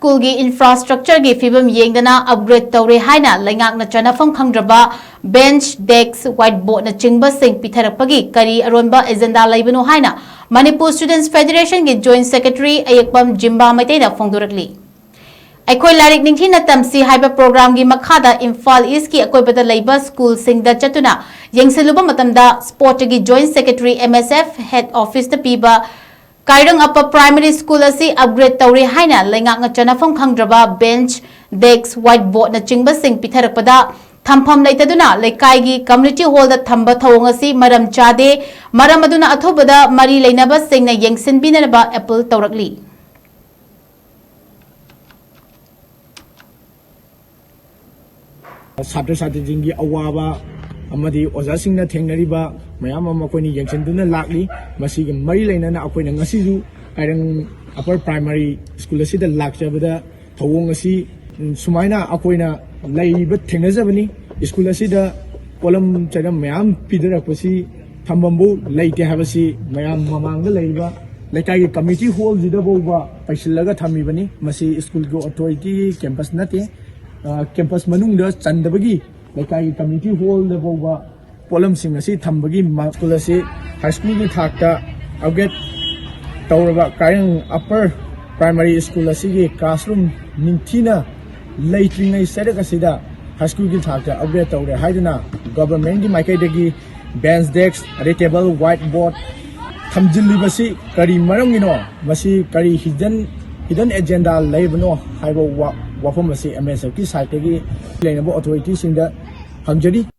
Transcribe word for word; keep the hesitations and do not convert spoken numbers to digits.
ꯁ꯭ꯀꯨꯜꯒꯤ ꯏꯟꯐ꯭ꯔꯥꯁ꯭ꯇ꯭ꯔꯛꯆꯔꯒꯤ ꯐꯤꯕꯝ ꯌꯦꯡꯗꯅ ꯑꯞꯒ꯭ꯔꯦꯗ ꯇꯧꯔꯦ ꯍꯥꯏꯅ ꯂꯩꯉꯥꯛꯅ ꯆꯟꯅꯐꯝ ꯈꯪꯗ꯭ꯔꯕ ꯕꯦꯟꯆ, ꯗꯦꯁ꯭ꯛ, ꯋꯥꯏꯠ ꯕꯣꯔꯗꯅꯆꯤꯡꯕꯁꯤꯡ ꯄꯤꯊꯔꯛꯄꯒꯤ ꯀꯔꯤ ꯑꯔꯣꯟꯕ ꯑꯦꯖꯦꯟꯗꯥ ꯂꯩꯕꯅꯣ ꯍꯥꯏꯅ ꯃꯅꯤꯄꯨꯔ ꯁ꯭ꯇꯨꯗꯦꯟꯠꯁ ꯐꯦꯗꯔꯦꯁꯟꯒꯤ ꯖꯣꯏꯟꯠ ꯁꯦꯀ꯭ꯔꯦꯇꯔꯤ ꯑꯌꯦꯛꯄꯝ ꯖꯤꯝꯕꯥ ꯃꯩꯇꯩꯅ ꯐꯣꯡꯗꯣꯔꯛꯂꯤ꯫ ꯑꯩꯈꯣꯏ ꯂꯥꯏꯔꯤꯛ ꯅꯤꯡꯊꯤꯅ ꯇꯝꯁꯤ ꯍꯥꯏꯕ ꯄ꯭ꯔꯣꯒ꯭ꯔꯥꯝꯒꯤ ꯃꯈꯥꯗ ꯏꯝꯐꯥꯜ ꯏꯁ꯭ꯠꯀꯤ ꯑꯀꯣꯏꯕꯗ ꯂꯩꯕ ꯁ꯭ꯀꯨꯜꯁꯤꯡꯗ ꯆꯠꯇꯨꯅ ꯌꯦꯡꯁꯤꯜꯂꯨꯕ ꯃꯇꯝꯗ ꯁ꯭ꯄꯣꯔꯠꯀꯤ ꯖꯣꯏꯟꯠ ꯁꯦꯀ꯭ꯔꯦꯇꯔꯤ, ꯑꯦꯝ ꯑꯦꯁ ꯑꯦꯐ, ꯍꯦꯗ ꯑꯣꯐꯤꯁꯇ ꯄꯤꯕ ꯀꯥꯏꯔꯪ ꯑꯞꯄꯔ ꯄ꯭ꯔꯥꯏꯃꯔꯤ ꯁ꯭ꯀꯨꯜ ꯑꯁꯤ ꯑꯞꯒ꯭ꯔꯦꯗ ꯇꯧꯔꯦ ꯍꯥꯏꯅ ꯂꯩꯉꯥꯛꯅ ꯆꯟꯅꯐꯝ ꯈꯪꯗ꯭ꯔꯕ ꯕꯦꯟꯆ, ꯗꯦꯁ꯭ꯛ, ꯋꯥꯏꯠ ꯕꯣꯔꯗꯅꯆꯤꯡꯕꯁꯤꯡ ꯄꯤꯊꯔꯛꯄꯗ ꯊꯝꯐꯝ ꯂꯩꯇꯗꯨꯅ ꯂꯩꯀꯥꯏꯒꯤ ꯀꯝꯃ꯭ꯌꯨꯅꯤꯇꯤ ꯍꯣꯜꯗ ꯊꯝꯕ ꯊꯧꯑꯣꯡ ꯑꯁꯤ ꯃꯔꯝ ꯆꯥꯗꯦ꯫ ꯃꯔꯝ ꯑꯗꯨꯅ ꯑꯊꯨꯕꯗ ꯃꯔꯤ ꯂꯩꯅꯕꯁꯤꯡꯅ ꯌꯦꯡꯁꯤꯟꯕꯤꯅꯕ ꯑꯦꯄꯤꯜ ꯇꯧꯔꯛꯂꯤ꯫ ꯁꯥꯇ꯭ꯔ ꯁꯥꯇ꯭ꯔꯤꯁꯤꯡꯒꯤ ꯑꯋꯥꯕ ꯑꯃꯗꯤ ꯑꯣꯖꯥꯁꯤꯡꯅ ꯊꯦꯡꯅꯔꯤꯕ ꯃꯌꯥꯝ ꯑꯃ ꯃꯈꯣꯏꯅ ꯌꯦꯡꯁꯤꯟꯗꯨꯅ ꯂꯥꯛꯂꯤ꯫ ꯃꯁꯤꯒ ꯃꯔꯤ ꯂꯩꯅꯅ ꯑꯩꯈꯣꯏꯅ ꯉꯁꯤꯁꯨ ꯀꯥꯏꯔꯪ ꯑꯞꯄꯔ ꯄ꯭ꯔꯥꯏꯃꯔꯤ ꯁ꯭ꯀꯨꯜ ꯑꯁꯤꯗ ꯂꯥꯛꯆꯕꯗ ꯊꯧꯑꯣꯡ ꯑꯁꯤ, ꯎꯝ, ꯁꯨꯃꯥꯏꯅ ꯑꯩꯈꯣꯏꯅ ꯂꯩꯔꯤꯕ ꯊꯦꯡꯅꯖꯕꯅꯤ꯫ ꯁ꯭ꯀꯨꯜ ꯑꯁꯤꯗ ꯄꯣꯠꯂꯝ ꯆꯩꯔꯝ ꯃꯌꯥꯝ ꯄꯤꯊꯔꯛꯄꯁꯤ ꯊꯝꯐꯝꯕꯨ ꯂꯩꯇꯦ ꯍꯥꯏꯕꯁꯤ ꯃꯌꯥꯝ ꯃꯃꯥꯡꯗ ꯂꯩꯔꯤꯕ ꯂꯩꯀꯥꯏꯒꯤ ꯀꯝꯃ꯭ꯌꯨꯅꯤꯇꯤ ꯍꯣꯜꯁꯤꯗ ꯐꯥꯎꯕ ꯄꯩꯁꯤꯜꯂꯒ ꯊꯝꯃꯤꯕꯅꯤ꯫ ꯃꯁꯤ ꯁ꯭ꯀꯨꯜꯒꯤ ꯑꯣꯊꯣꯔꯤꯇꯤꯒꯤ ꯀꯦꯝꯄꯁ ꯅꯠꯇꯦ꯫ ꯑ, ꯀꯦꯝꯄꯁ ꯃꯅꯨꯡꯗ ꯆꯟꯗꯕꯒꯤ ꯂꯩꯀꯥꯏꯒꯤ ꯀꯝꯃ꯭ꯌꯨꯅꯤꯇꯤ ꯍꯣꯜꯗ ꯐꯥꯎꯕ ꯄꯣꯠꯂꯝꯁꯤꯡ ꯑꯁꯤ ꯊꯝꯕꯒꯤ ꯃ-, ꯁ꯭ꯀꯨꯜ ꯑꯁꯤ ꯍꯥꯏ ꯁ꯭ꯀꯨꯜꯒꯤ ꯊꯥꯛꯇ ꯑꯞꯒ꯭ꯔꯦꯗ ꯇꯧꯔꯕ ꯀꯥꯏꯔꯪ ꯑꯞꯄꯔ ꯄ꯭ꯔꯥꯏꯃꯔꯤ ꯁ꯭ꯀꯨꯜ ꯑꯁꯤꯒꯤ ꯀ꯭ꯂꯥꯁꯔꯨꯝ ꯅꯤꯡꯊꯤꯅ ꯂꯩꯇ꯭ꯔꯤꯉꯩ ꯆꯩꯔꯛ ꯑꯁꯤꯗ ꯍꯥꯏ ꯁ꯭ꯀꯨꯜꯒꯤ ꯊꯥꯛꯇ ꯑꯞꯒ꯭ꯔꯦꯗ ꯇꯧꯔꯦ ꯍꯥꯏꯗꯨꯅ ꯒꯣꯚꯔꯟꯃꯦꯟꯠꯀꯤ ꯃꯥꯏꯀꯩꯗꯒꯤ ꯕꯦꯟꯆ, ꯗꯦꯁ꯭ꯛ, ꯑꯗꯩ ꯇꯦꯕꯜ, ꯋꯥꯏꯠ ꯕꯣꯔꯗ ꯊꯝꯖꯤꯜꯂꯤꯕꯁꯤ ꯀꯔꯤ ꯃꯔꯝꯒꯤꯅꯣ? ꯃꯁꯤ ꯀꯔꯤ ꯍꯤꯗꯟ, ꯍꯤꯗꯟ ꯑꯦꯖꯦꯟꯗꯥ ꯂꯩꯕꯅꯣ ꯍꯥꯏꯕ ꯋꯥ-, ꯋꯥꯐꯝ ꯑꯁꯤ ꯑꯦꯝ ꯑꯦꯁ ꯑꯦꯐꯀꯤ ꯁꯥꯏꯠꯇꯒꯤ ꯂꯩꯅꯕ ꯑꯣꯊꯣꯔꯤꯇꯤꯁꯤꯡꯗ ꯍꯪꯖꯔꯤ꯫